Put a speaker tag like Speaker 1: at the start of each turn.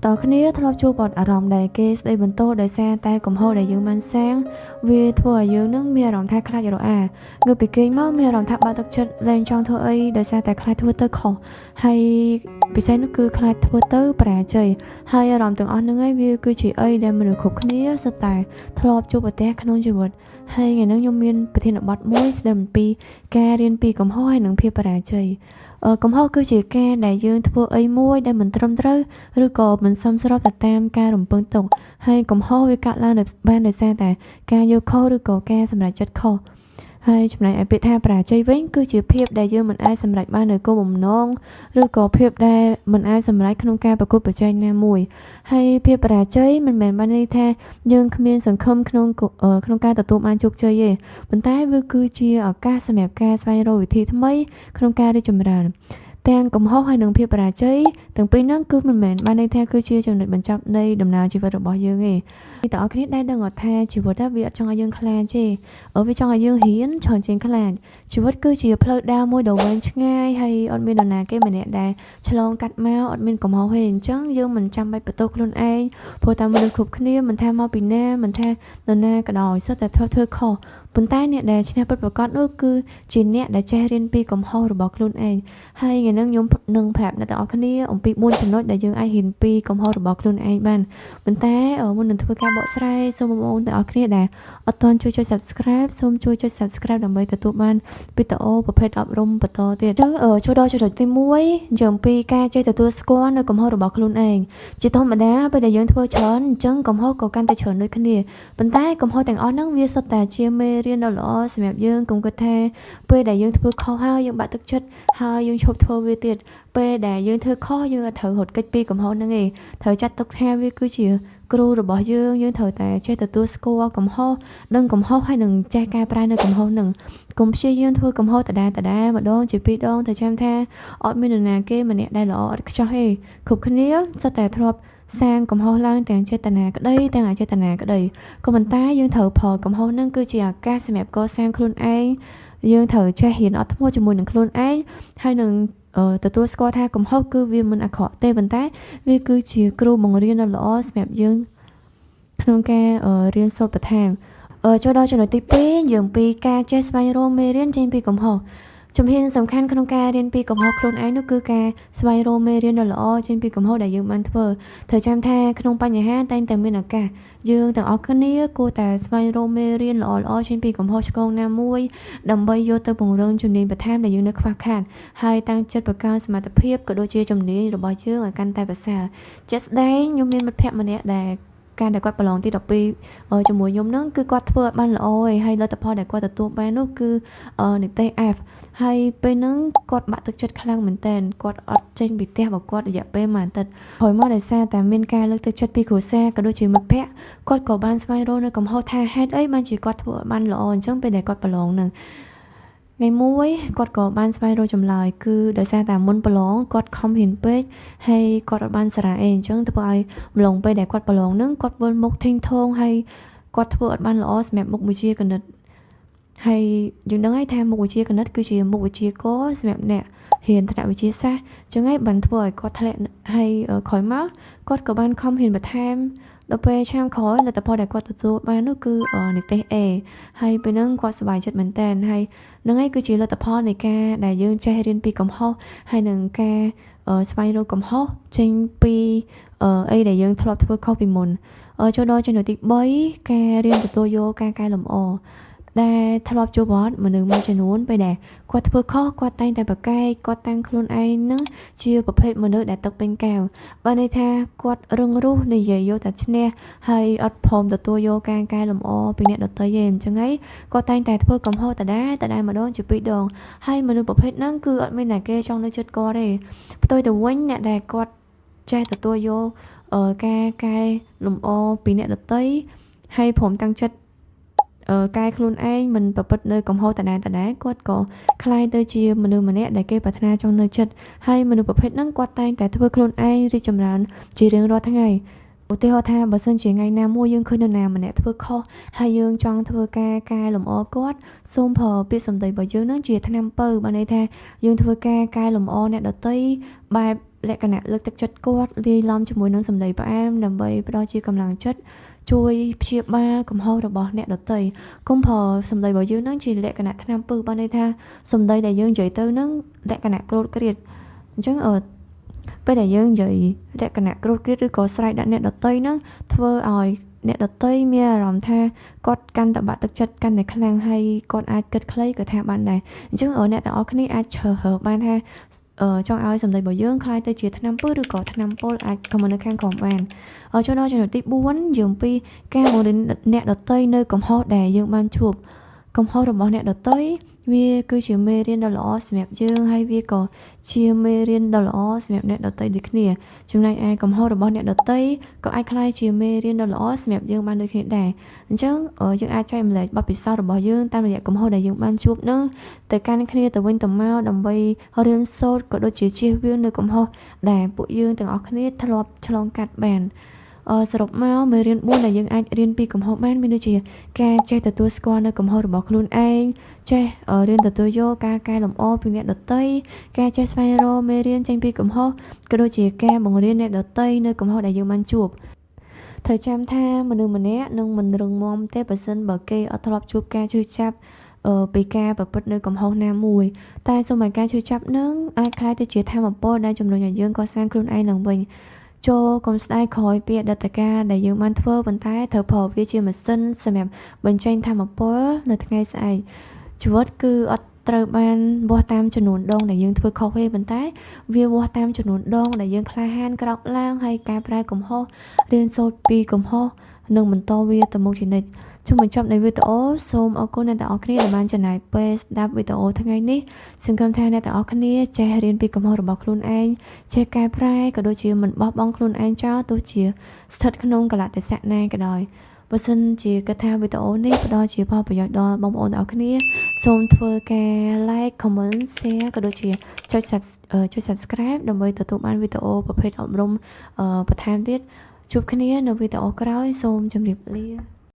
Speaker 1: អ្នកទាំងអស់គ្នាធ្លាប់ជួបបទអារម្មណ៍ដែលគេស្ដីបន្ទោសដោយសារតែកំហុសដែលយើងបានសាងវាធ្វើឲ្យយើងនឹងមានអារម្មណ៍ថាខ្លាចរអាងើបពីគេងមកមានអារម្មណ៍ថាបាក់ទឹកចិត្តលែងចង់ធ្វើអីដោយសារតែខ្លាចធ្វើទៅខុសហើយពិសេសនោះគឺខ្លាចធ្វើទៅបរាជ័យហើយអារម្មណ៍ទាំងអស់ហ្នឹងឯងវាគឺជាអីដែលមនុស្សគ្រប់គ្នាសុទ្ធតែធ្លាប់ជួបប្រទះក្នុងជីវិតហើយថ្ងៃនេះខ្ញុំមានប្រធានបទមួយស្ដីអំពីការរៀនពីកំហុសហើយនិងភាពបរាជ័យកំហុសគឺជាការដែលយើងធ្វើអីមួយដែលមិនត្រឹមត្រូវឬក៏មិនសមស្របទៅតាមការរំពឹងទុកហើយកំហុសវាកើតឡើងបានដោយសារតែការយល់ខុសឬក៏ការសម្រេចចិត្តខុសហើយចំណែកឯពាក្យថាបរាជ័យវិញគឺជាភាពដែលយើងមិនអាចសម្រេចបាននូវគោលបំណងឬក៏ភាពដែលមិនអាចសម្រេចក្នុងការប្រកួតប្រជែងណាមួយហើយភាពបរាជ័យមិនមែនបានន័យថាយើងគ្មានសង្ឃឹមក្នុងក្នុងការទទួលបានជោគជ័យទេប៉ុន្តែវាគឺជាឱកាសសម្រាប់ការស្វែងរកវិធីថ្មីក្នុងការរីកចម្រើនទាំងកំហុសហើយនិងភាពបរាជ័យទាំងពីរហ្នឹងគឺមិនមែនបានន័យថាគឺជាចំណុចបញ្ចប់នៃដំណើរជីវិតរបស់យើងទេអ្នកទាំងអស់គ្នាដែលដឹងថាជីវិតវាអត់ចង់ឲ្យយើងខ្លាចទេវាចង់ឲ្យយើងរៀនច្រើនជាងខ្លាចជីវិតគឺជាផ្លូវដើរមួយដ៏វែងឆ្ងាយហើយអត់មាននរណាគេម្នាក់ដែលឆ្លងកាត់មកអត់មានកំហុសទេអញ្ចឹងយើងមិនចាំបាច់បន្ទោសខ្លួនឯងព្រោះតែមនុស្សគ្រប់គ្នាមិនថាមកពីណាមិនថានរណាក៏ដោយសុទ្ធតែធ្វើខុសប៉ុន្តែអ្នកដែលឈ្នះពិតប្រាកដនោះគឺជាអ្នកដែលចេះរៀនពីកំហុសរបស់ខ្លួនឯងហើយថ្ងៃនេះខ្ញុំនឹងប្រាប់អ្នកទាំងអស់គ្នាអំពី4ចំណុចដែលយើងអាចរៀនពីកំហុសរបស់ខ្លួនឯងបានប៉ុន្តែមុននឹងធ្វើការបកស្រាយសូមបងប្អូនទាំងអស់គ្នាដែលអត់ទាន់ជួយចុច Subscribe សូមជួយចុច Subscribe ដើម្បីទទួលបានវីដេអូប្រភេទអប់រំបន្តទៀតអញ្ចឹងចូលដល់ចំណុចទី1និយាយអំពីការចេះទទួលស្គាល់នៅកំហុសរបស់ខ្លួនឯងជាធម្មតាពេលដែលយើងធ្វើច្រើនអញ្ចឹងកំហុសក៏កាន់តែច្រើនដូចគ្នាប៉ុន្តែកំហុសទាំងអស់ហ្នឹងវាសុទ្ធតែជាមេរៀនដ៏ល្អសម្រាប់យើងកុំគិតថាពេលដែលយើងធ្វើខុសហើយយើងបាក់ទឹកចិត្តហើយយើងឈប់ធ្វើវាទៀតពេលដែលយើងធ្វើខុសយើងអត់ត្រូវរត់គេចពីកំហុសហ្នឹងទេត្រូវចាត់ទុកថាវាគឺជាគ្រូរបស់យើងយើងត្រូវតែចេះទទួលស្គាល់កំហុសដឹងកំហុសហើយនឹងចេះកែប្រែនៅកំហុសហ្នឹងកុំព្យាយាមធ្វើកំហុសដដែលដដែលម្ដងជាពីរដងតែចាំថាអត់មាននរណាគេម្នាក់ដែលល្អឥតខ្ចោះទេគ្រប់គ្នាសុទ្ធតែធ្លាប់សាងកំហុសឡើងទាំងចេតនាក្តីទាំងអចេតនាក្តីក៏ប៉ុន្តែយើងត្រូវផលកំហុសហ្នឹងគឺជាឱកាសសម្រាប់កសាងខ្លួនឯងយើងត្រូវចេះរៀនអត់ធ្មត់ជាមួយនឹងខ្លួនឯងហើយនឹងទទួលស្គាល់ថាកំហុសគឺវាមិនអាក្រក់ទេប៉ុន្តែវាគឺជាគ្រូបង្រៀនដ៏ល្អសម្រាប់យើងក្នុងការរៀនសូត្របន្ថែមចូលដល់ចំណុចទី2យើងពីការចេះស្វែងរកមេរៀនចេញពីកំហុសជំហានសំខាន់ក្នុងការរៀនពីកំហុសខ្លួនឯងនោះគឺការស្វែងរកមេរៀនដ៏ល្អចេញពីកំហុសដែលយើងបានធ្វើត្រូវចាំថាក្នុងបញ្ហាតែងតែមានឱកាសយើងទាំងអស់គ្នាគួរតែស្វែងរកមេរៀនល្អៗចេញពីកំហុសឆ្គងណាមួយដើម្បីយកទៅពង្រឹងជំនាញបន្ថែមដែលយើងនៅខ្វះខាតហើយតាំងចិត្តបង្កើនសមត្ថភាពក៏ដូចជាជំនាញរបស់យើងឲ្យកាន់តែប្រសើរជាក់ស្ដែងខ្ញុំមានមិត្តភក្តិម្នាក់ដែលការដែលគាត់ប្រឡងទី12ជាមួយខ្ញុំហ្នឹងគឺគាត់ធ្វើអត់បានល្អឯងហើយលទ្ធផលដែលគាត់ទទួលបាននោះគឺនិទ្ទេស F ហើយពេលហ្នឹងគាត់បាក់ទឹកចិត្តខ្លាំងមែនតើគាត់អត់ចេញពីផ្ទះរបស់គាត់រយៈពេលមួយអាទិត្យក្រោយមកដោយសារតែមានការលើកទឹកចិត្តពីគ្រួសារក៏ដូចជាមិត្តភ័ក្តិគាត់ក៏បានស្វែងរកនៅកំហុសថាហេតុអីបានជាគាត់ធ្វើអត់បានល្អអញ្ចឹងពេលដែលគាត់ប្រឡងហ្នឹងថ្ងៃមួយគាត់ក៏បានស្វែងរកចម្លើយគឺដោយសារតែមុនប្រឡងគាត់ខំរៀនពេកហើយគាត់អត់បានសារ៉ាអីអញ្ចឹងធ្វើឲ្យម្លងពេលដែលគាត់ប្រឡងហ្នឹងគាត់វិលមុខធេងធងហើយគាត់ធ្វើអត់បានល្អសម្រាប់មុខវិជ្ជាគណិតហើយយើងដឹងហើយថាមុខវិជ្ជាគណិតគឺជាមុខវិជ្ជាកសម្រាប់អ្នករៀនថ្នាក់វិទ្យាសាស្ត្រអញ្ចឹងហើយបានធ្វើឲ្យគាត់ធ្លាក់ហើយក្រោយមកគាត់ក៏បានខំរៀនបន្ថែមដល់ពេលឆ្នាំក្រោយលទ្ធផលដែលគាត់ទទួលបាននោះគឺនិទ្ទេស A ហើយពេលហ្នឹងគាត់សប្បាយចិត្តមែនតើហើយហ្នឹងហើយគឺជាលទ្ធផលនៃការដែលយើងចេះរៀនពីកំហុសហើយនឹងការស្វែងរកកំហុសចេញពីអីដែលយើងធ្លាប់ធ្វើខុសពីមុនចូលដល់ចំណុចទី3ការរៀនទទួលយកការកែលម្អដែលធ្លាប់ជួបអត់មនុស្សមួយចំនួនពេលដែលគាត់ធ្វើខុសគាត់តែងតែប្រកែកគាត់តាំងខ្លួនឯងនឹងជាប្រភេទមនុស្សដែលទឹកពេញកែវបានន័យថាគាត់រឹងរូសនិយាយយកតែឈ្នះហើយអត់ព្រមទទួលយកការកែលម្អពីអ្នកដទៃទេអញ្ចឹងហើយគាត់តែងតែធ្វើកំហុសដដែលដដែលម្ដងជាពីរដងហើយមនុស្សប្រភេទហ្នឹងគឺអត់មានអ្នកគេចង់នៅជិតគាត់ទេផ្ទុយទៅវិញអ្នកដែលគាត់ចេះទទួលយកការកែលម្អពីអ្នកដទៃហើយព្រមតាំងចិត្តកែខ្លួនឯងមិនប្រព្រឹត្តនៅកំហុសដដែលដដែលគាត់ក៏ក្លាយទៅជាមនុស្សម្នាក់ដែលគេប្រាថ្នាចង់នៅជិតហើយមនុស្សប្រភេទហ្នឹងគាត់តែងតែធ្វើខ្លួនឯងរីកចម្រើនជារៀងរាល់ថ្ងៃឧទាហរណ៍ថាបើសិនជាថ្ងៃណាមួយយើងឃើញនរណាម្នាក់ធ្វើខុសហើយយើងចង់ធ្វើការកែលម្អគាត់សូមប្រើពាក្យសម្ដីរបស់យើងនឹងជាថ្នាំពៅបានន័យថាយើងធ្វើការកែលម្អអ្នកដទៃបែប លក្ខណៈលើកទឹកចិត្តគាត់លាយឡំជាមួយនឹងសម្ដីផ្អែមដើម្បីផ្ដល់ជាកម្លាំងចិត្តជួយព្យាបាលកំហុសរបស់អ្នកដទៃកុំប្រើសម្ដីរបស់យើងនឹងជាលក្ខណៈថ្នាំពឹសបានន័យថាសម្ដីដែលយើងនិយាយទៅនឹងលក្ខណៈក្រោតក្រៀតអញ្ចឹងអឺពេលដែលយើងនិយាយលក្ខណៈក្រោតក្រៀតឬក៏ស្រែកដាក់អ្នកដទៃហ្នឹងធ្វើឲ្យអ្នកដទៃមានអារម្មណ៍ថាគាត់កាន់តែបាក់ទឹកចិត្តកាន់តែខ្លាំងហើយគាត់អាចគិតខ្លីក៏ថាបានដែរអញ្ចឹងអ្នកទាំងអស់គ្នាអាចជ្រើសរើសបានថាចង់ឲ្យសម្ដីរបស់យើងក្លាយទៅជាថ្នាំពឹសឬក៏ថ្នាំពុលអាច comment នៅខាងក្រោមបានចូលដល់ចំណុចទី4យើងពីការបង្រៀនអ្នកដទៃនៅកំហុសដែលយើងបានជួបកំហុសរបស់អ្នកដទៃវាគឺជាមេរៀនដ៏ល្អសម្រាប់យើងហើយវាក៏ជាមេរៀនដ៏ល្អសម្រាប់អ្នកដទៃដូចគ្នាចំណែកឯកំហុសរបស់អ្នកដទៃក៏អាចក្លាយជាមេរៀនដ៏ល្អសម្រាប់យើងបានដូចគ្នាដែរអញ្ចឹងយើងអាចចែករំលែកបទពិសោធន៍របស់យើងតាមរយៈកំហុសដែលយើងបានជួបនឹងទៅកាន់គ្នាទៅវិញទៅមកដើម្បីរៀនសូត្រក៏ដូចជាជៀសវាងនៅកំហុសដែលពួកយើងទាំងអស់គ្នាធ្លាប់ឆ្លងកាត់បានសរុបមកមេរៀន4ដែលយើងអាចរៀនពីកំហុសបានមានដូចជាការចេះទទួលស្គាល់នៅកំហុសរបស់ខ្លួនឯងចេះរៀនទទួលយកការកែលម្អពីអ្នកដទៃការចេះស្វែងរកមេរៀនចេញពីកំហុសក៏ដូចជាការបង្រៀនអ្នកដទៃនៅកំហុសដែលយើងបានជួបត្រូវចាំថាមនុស្សម្នាក់នឹងមិនរឹងមាំទេបើសិនបើគេអត់ធ្លាប់ជួបការឈឺចាប់ពីការប្រព្រឹត្តនៅកំហុសណាមួយតែសូមឲ្យការឈឺចាប់នឹងអាចក្លាយទៅជាធម៌ពលដែលជំរុញឲ្យយើងកសាងខ្លួនឯងឡើងវិញចូលកុំស្ដាយក្រោយពីអតីតកាលដែលយើងបានធ្វើប៉ុន្តែត្រូវប្រើវាជាម៉ាស៊ីនសម្រាប់បញ្ចេញធម៌ពលនៅថ្ងៃស្អែកជីវិតគឺអត់ត្រូវបានវាស់តាមចំនួនដងដែលយើងធ្វើខុសទេប៉ុន្តែវាវាស់តាមចំនួនដងដែលយើងក្លាហានក្រោកឡើងហើយកែប្រែកំហុសរៀនសូត្រពីកំហុសនិងបន្តវាទៅមុខជានិច្ចជុំបញ្ចប់នៃវីដេអូសូមអរគុណអ្នកទាំងអស់គ្នាដែលបានចំណាយពេលស្ដាប់វីដេអូថ្ងៃនេះសង្ឃឹមថាអ្នកទាំងអស់គ្នាចេះរៀនពីកំហុសរបស់ខ្លួនឯងចេះកែប្រែក៏ដូចជាមិនបោះបង់ខ្លួនឯងចោលទោះជាស្ថិតក្នុងកលៈទេសៈណាក៏ដោយបើសិនជាគិតថាវីដេអូនេះផ្ដល់ជាផលប្រយោជន៍ដល់បងប្អូនទាំងអស់គ្នាសូមធ្វើការ like comment share ក៏ដូចជាចុច subscribe ដើម្បីទទួលបានវីដេអូប្រភេទអប់រំបន្ថែមទៀតជួបគ្នានៅវីដេអូក្រោយសូមជម្រាបលា។